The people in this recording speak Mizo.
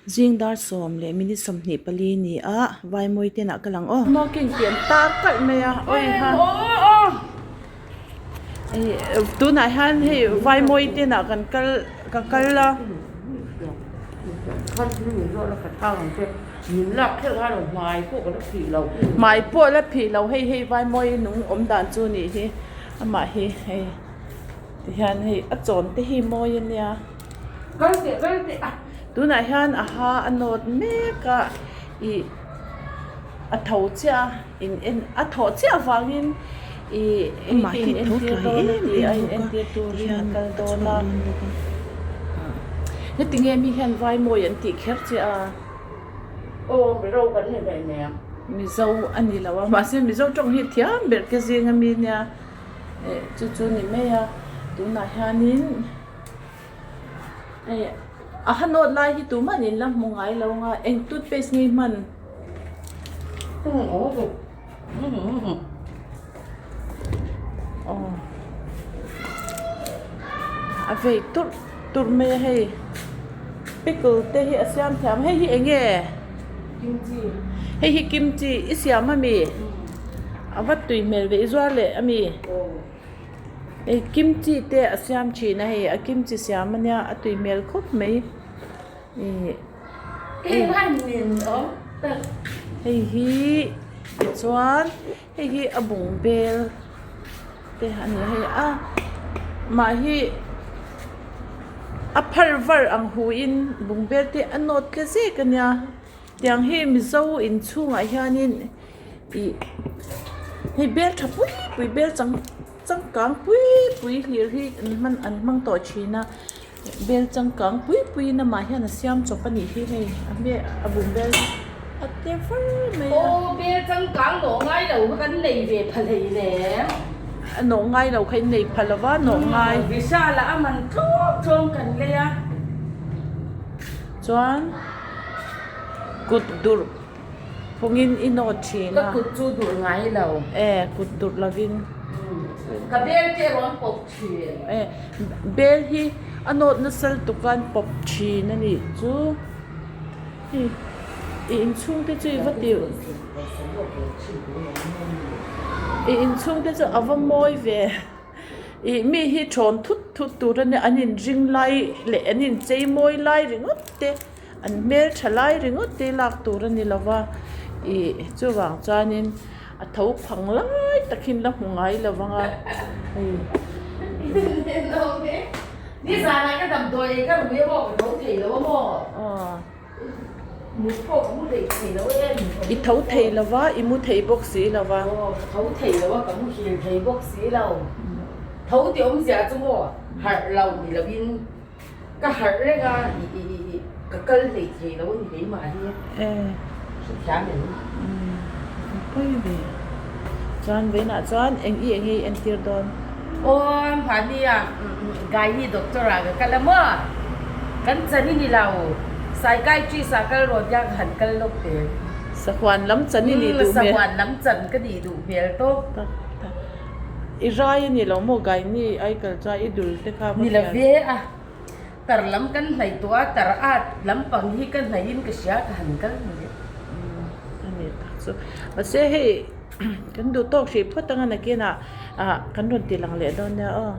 Zing dar 10 leh minute 24 ni a Vaimawi ten ah ka lang aw. Smoking tih an tar kalh mai a awi ha. Tunah hian hei Vaimawi ten ah kan kal ka kal a. Hmai pawh la phih lo hei hei Vaimawi nung awm dan chu nih hi amah hi hei tihian hei a chawn te hi mawi a nia. Tunah hian a ha a nawt mek a ih a tho chiah a in en a thawh chiah avangin ih hei te in entir dawn a ti a in entir turin a kal dawn a heti nge mi hian Vaimawi an tih kher che a. Aw Mizo kan ni hle nia. Mizo a ni lo a mahse Mizo tawng hi thiam ber te zing ami nia eh chu chu ni mai a tunah hianin. Hei a ha nawt lai hi tumah in la hmu ngai lo ang a eng toothpaste nge i hman? Aw a vei turh turh mai a hei pickle te hi a siam thiam hei hi eng nge? Hei hi kimchi i siam ami? A va tui hmel ve i zuar leh ami? Hei kimchi te a siam thin a hei a kimchi siam ania a tui hmel khawp mai ih hei hi tichuan hei hi a bung bel te a ni a hei a mah hi a phar var ang hu in bung bel te a nawt tle zek ania tiang hi mizo inchhungah hianin. Ih hei bel tha pui pui bel chang changkang pui pui hlir hi an hman an hmang tawh thin a bel changkang pui pui in amah hian a siam chawp a nih hi hei a hmel a bum bel hi a te far mai a. Aw bel changkang nawh ngai lo kha kan nei ve pha hlei nem. A nawh ngai lo kha in nei pha lo va nawh ngai. Vishal ah a man tlawm tlawm kan lei a. Chuan kut durh. Phungin i nawt thin a. Ka kut chu durh ngai lo. E, kut durh lovin. Ka bel te rawn pawp thin. E, bel hi a nawt nasa lutuk a an pawp thin a nih chu. I, i inchhung te chu i va ti. I inchhung te chu a va mawi ve. Ih mi hi thawn thut thut tur a nia an inring lai leh an inchei mawi lai ringawt te. An hmel tha lai ringawt te lak tur a ni lo va, ih chuvang chuanin a tho phang lai tak hi la hmu ngai lo vang a, hei. Nizanah ka damdawi ei ka rui amaw ka tho thei lo amaw? Aw. Mut pawh ka mu hlei thei lo em. I tho thei lo va, i mu thei bawk si lo va. Aw, ka tho thei lo a, ka muhil thei bawk si lo. Tho tih awmzia chu maw harh lo ni lovin. Ka harh reng a, i i i i ka kal hlei thei lo a ni keimah hi. Hrethiam em? Umm, a pawi ve. Chuan vawiinah chuan eng i eng nge i entir dawn? Aw, mahnia Gynae doctor ah ka kal a maw? Kan chan i ni lo, psychiatrist ah kal rawh tia ka han kal lawk teh. Sahuan lam chan i nih duh hmel. Umm, sahuan lam chan ka nih duh hmel tawp. Tak tak. I rai a ni lo maw Gaini ai kal chuan i dul te kha va Ni lo ve a, tar lam kan hnaih tawh a, tar at lampang hi ka hnaihin ka hria ka han kal mai. Umm a ni tak chu. Mahse hei kan duh tawk hrih phawt anga nakinah ah kan rawn ti lang leh dawn nia aw.